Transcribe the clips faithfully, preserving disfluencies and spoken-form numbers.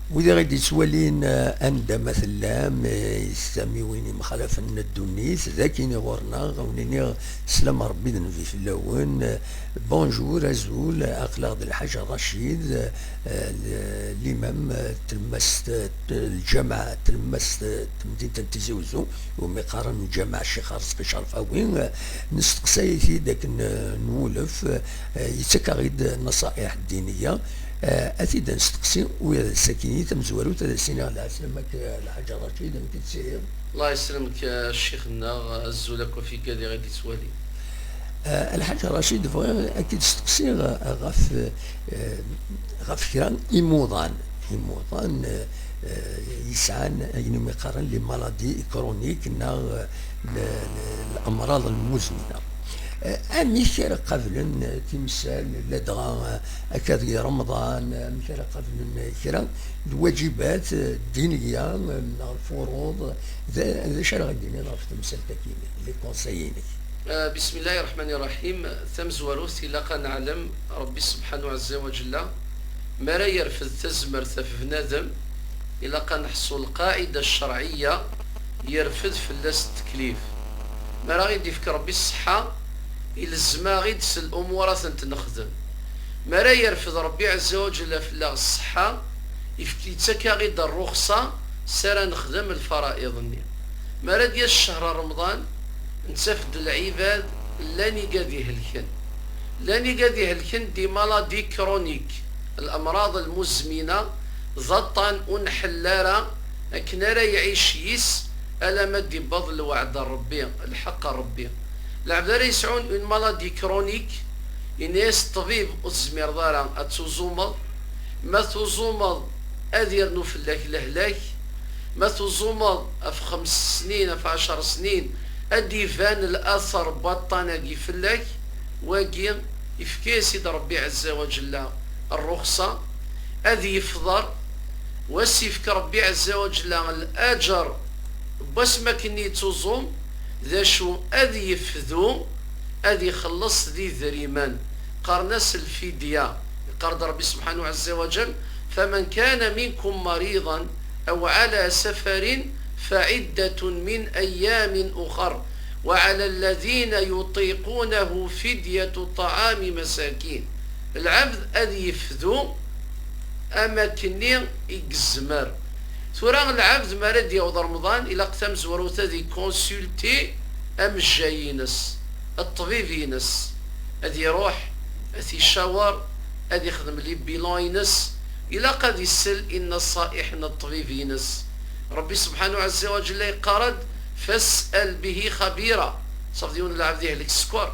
Wid i ɣ-d-yettwalin, eh, anda ma tellam, eh, i tamiwin imxalafen n ddunit, d akin i ɣur-neɣ, a wen-iniɣ, sslam n Ṛebbi d nnbi fell-awen. Eh, bonjour, azul, aql-aɣ d Lḥaǧ Racid, eh, l-, limam, eh, tlemmast, eh, lǧameɛ, tlemmast, eh, temdint n Tizi Uzzu, umi qqaren lǧameɛ Ccix Arezqi Cerfawi, eh, nesteqsay-it-id akken, eh, nwulef, eh, yettak-aɣ-id naṣa'iḥ ddiniya. Eh, ad t-id-nesteqsi, u sakin tamezwarut ad as-iniɣ lɛeslama-k, eh, Lḥaǧ Racid, amek i tesɛiḍ? Allah yesselmek, eh, ccix-nneɣ, azul akk ɣef yigad i ɣ-d-yettwalin. Eh, Lḥaǧ Racid, bɣiɣ ad k-id-steqsiɣ, eh, ɣef, eh, ɣef kra imuḍan, imuḍan, eh, eh, yesɛan ayen umi qqaren les maladies chroniques neɣ, eh, l-, l-, l'amraḍ lmuzmina. Eh, amek ara qablen, eh, timsal, ladɣa, eh, akka di Remḍan, eh, amek ara qablen, eh, kra n lwaǧibat, eh, ddiniya, eh, neɣ lfuruḍ, d, d acu ara ɣ-d-tiniḍ ɣef temsalt-agi, les conseils-inek? Eh, bismillahi ṛṛeḥmani ṛṛeḥim. Tamezwarut, ilaq ad neɛlem Ṛebbi subḥanahu ɛezza wa ǧella, mi ara yerfed tazmert ɣef bnadem, ilaq ad neḥṣu lqaɛida ccerɛiyya, yerfed fell-as teklif. Mi ara ɣ-id-ifk Ṛebbi ṣṣeḥḥa, ilzem-aɣ-id s lumuṛ ad tent-nexdem. Mi ara yerfed Ṛebbi ɛezza wa ǧella fell-aɣ ṣṣeḥḥa, ifk-, yettak-aɣ-id ṛṛuxṣa s ara nexdem lfara'iḍ-nni. Mi ara d-yas ccehr n Remḍan, nettaf-d lɛibad llan igad ihelken. Llan igad ihelken di maladi kronik, l'amraḍ lmuzmina, d aṭṭan ur nḥell ara akken ara iɛic yis alamma d-iwweḍ lweɛd n Ṛebbi, lḥeqq n Ṛebbi. Lɛebd ara yesɛun une maladie chronique, yenna-yas ṭṭbib ur tezmireḍ ara ad tuẓumeḍ, ma tuẓumeḍ ad yernu fell-ak lehlak, ma tuẓumeḍ ɣef xems snin, ɣef ɛecṛ snin, ad d-iban later n waṭṭan-agi fell-ak, wagi ifka-yas-id Ṛebbi ɛezza wa ǧella ṛṛuxṣa, ad yefḍer, wa s-ifk Ṛebbi ɛezza wa ǧella laǧer n wasmi akken yettuẓum, d acu ad yefdu, ad ixelleṣ d idrimen. Qqaren-as lfidya. Iqqar-d Ṛebbi subḥanahu ɛezza wa ǧell: فمن كان منكم مريضا أو على سفر فعدة من أيام أخر وعلى الذين يطيقونه فدية طعام مساكين. Lɛebd ad yefdu am akkenni i yezmer. Tura lɛebd mi ara d-yaweḍ Remḍan, ilaq tamezwarut ad ikonsulti amejjay-ines, ṭṭbib-ines, ad iruḥ, ad t-icawer, ad ixdem les bilans-ines, ilaq ad isel i nnaṣa'iḥ n ṭṭbib-ines. Ṛebbi subḥanahu ɛezza wa ǧella yeqqar-d: فاسأل به خبيرا. Ṣafi, yiwen n lɛebd yehlek sskeṛ,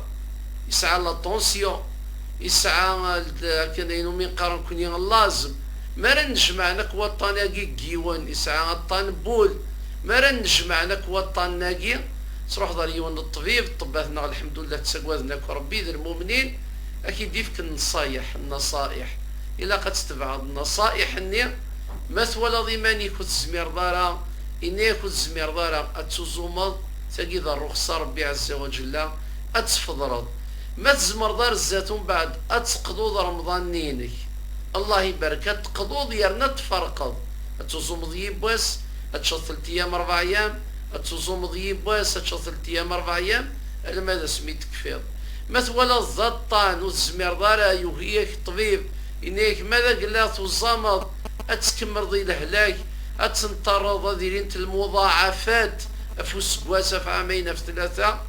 yesɛa la tension, yesɛa, eh, akken ayen umi qqaren nekkni llaẓem. Mi ara nnejmaɛen akk waṭṭan-agi deg yiwen, yesɛa aṭṭan n wul. Mi ara nnejmaɛen akk waṭṭanen-agi, truḥeḍ ar yiwen n ṭṭbib, ṭṭebbat-nneɣ, lḥemdullah, ttagaden akk Ṛebbi, d lmumnin, ad k-id-ifk nnaṣayeḥ, nnaṣayeḥ. Ilaq ad tetbeɛeḍ nnaṣayeḥ-nni. Ma twalaḍ iman-ik ur tezmireḍ ara, yenna-yak ur tezmireḍ ara ad tuẓumeḍ, tagi d ṛṛuxṣa Ṛebbi ɛezza wa ǧella, ad tfeḍreḍ. Ma tzemreḍ ar zdat umbeɛd ad teqḍuḍ Remḍan-nni-inek. Allah ibarek, ad teqḍuḍ yerna ad tferqeḍ. Ad tuẓumeḍ yiwwas, ad teččeḍ telt ayyam, ṛebɛ ayyam, ad tuẓumeḍ yiwwas, ad teččeḍ telt ayyam, ṛebɛ ayyam, alamma d asmi tekfiḍ. Ma twalaḍ d aṭṭan ur tezmireḍ ara, yugi-yak ṭṭbib, yenna-yak ma d agella tuẓameḍ, ad tkemmreḍ i lehlak, ad tenṭerreḍ ad ilint lmuḍaɛafat ɣef useggas, ɣef ɛamayen, ɣef tlata,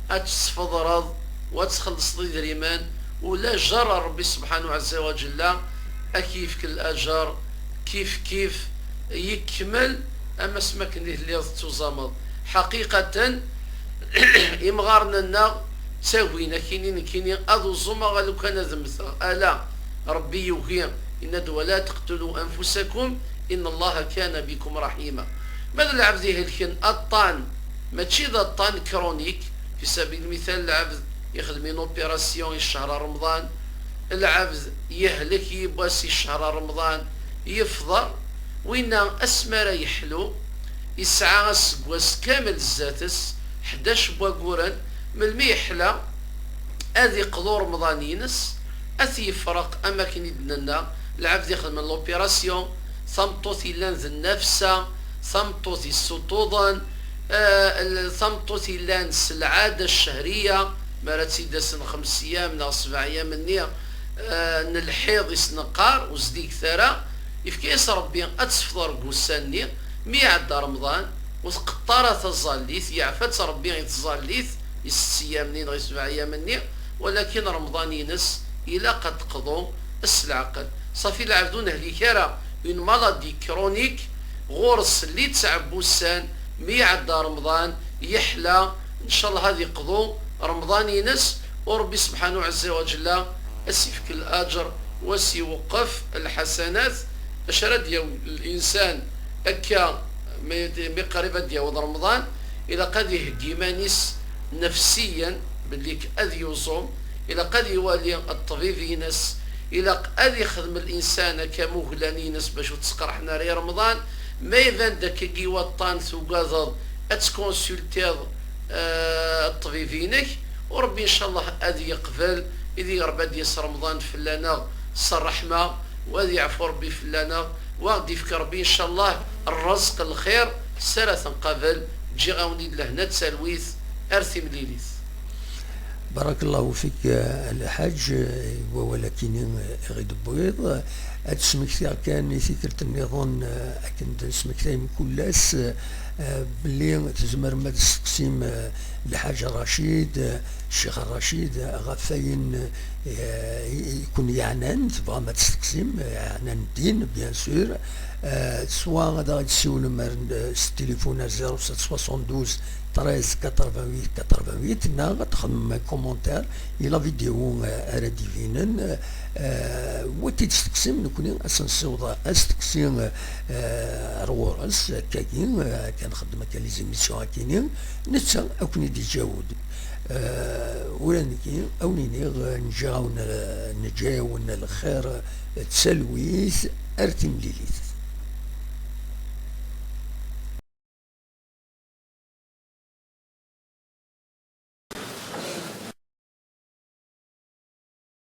ad tesfeḍreḍ u ad txellṣeḍ idrimen, u lajer n Ṛebbi subḥanahu ɛezza wa ǧella ad k-yefk lajer kif kif yekmel, am asmi akken i telliḍ tettuẓameḍ. Ḥaqiqatan, imɣaren-nneɣ ttagin, akini nekkini ad uẓumeɣ a lukan ad mmteɣ. Ala, Ṛebbi yugi, yenna-d: ولا تقتلوا أنفسكم إن الله كان بكم رحيما. Ma d lɛebd ihelken aṭṭan, mačči d aṭṭan kronik, fi sabil lmital, lɛebd ixdem une opération i ccehr n Remḍan, lɛebd yehlek yiwwas i ccehr n Remḍan, yefḍer, winna asmi ara yeḥlu, yesɛa aseggas kamel zdat-s, ḥdac n wagguren, melmi yeḥla, ad iqḍu Remḍan-ines, ad t-yefreq, am akken i d-nenna, Lɛebd ixedmen l'opération, tameṭṭut yellan d nnafsa, tameṭṭut yessuṭuḍen, eh, l-, tameṭṭut yellan s lɛada ccehriya, mi ara tt-id-asen xems yyam neɣ sebɛ yyam-nni, eh, n lḥiḍ i s-neqqar, ur zdiget ara, yefka-yas Ṛebbi ad tefḍer deg wussan-nni, mi iɛedda Remḍan, ur tqeṭṭer ara taẓallit, yeɛfa-tt Ṛebbi i tẓallit, i sett yyam-nni neɣ i sebɛ yyam-nni, walakin Remḍan-ines ilaq ad teqḍu s leɛqel. Ṣafi lɛebd ur nehlik ara, une maladie chronique, ɣur-s littseɛ n wussan, mi iɛedda Remḍan, yeḥla, ncallah ad iqḍu Remḍan-ines, u Ṛebbi subḥanahu ɛezza wa ǧella ad s-ifk laǧer, u ad s-iweqqef lḥasanat. Acu ara d-yawi linsan akka, mi, mi qrib ad d-yaweḍ Remḍan, ilaq ad iheggi iman-is nefsiyan, belli k-, ad yuẓum, ilaq ad iwali ṭṭbib-ines, ilaq ad ixdem linsan akka amuglan-ines bac ur ttqerḥen ara i Remḍan. Ma iban-d akkagi waṭṭan tugadeḍ ad tkonsultiḍ, eh, ṭṭbib-inek, u Ṛebbi ncallah ad yeqbel, i di Ṛebbi ad d-yas Remḍan fell-aneɣ s ṛṛeḥma, u ad yeɛfu Ṛebbi fell-aneɣ, u ad d-ifk Ṛebbi ncallah ṛṛezq, lxir, s ara t-nqabel. Ǧǧiɣ-awen-id lehna d talwit, ar timlilit. Barakallahu fik, eh, a Lḥaǧ, eh, i wawal akini, eh, i ɣ-id-tewwiḍ. Ad d-smektiɣ kan i tikkelt nniḍen, eh, akken d-nesmektay mkul ass, eh, belli tzemrem ad d-testeqsim, eh, Lḥaǧ Racid, eh, Ccix Racid, eh, ɣef wayen, eh, i, i ken-yeɛnan, tebɣam ad testeqsim, eh, yeɛnan ddin, bien sûr. Eh, soit ad aɣ-d-tessiwlem ar, eh, s tilifun ar zéro sept soixante-douze treize quatre-vingt-huit quatre-vingt-huit, neɣ ad txedmem commentaire i la vidéo, eh, ara d-ibinen. Eh, wati d-testeqsim, nekni ad s-nessiweḍ asteqsi, eh, ar ɣur-s, akkagi, eh, akka nxeddem akka les émissions akkini, netta ad ken-id-iǧaweb. Eh, ula d nekki, ad wen-iniɣ, eh, nǧǧa-yawen, eh, neǧǧa-yawen lxir, eh, d talwit, ar timlilit.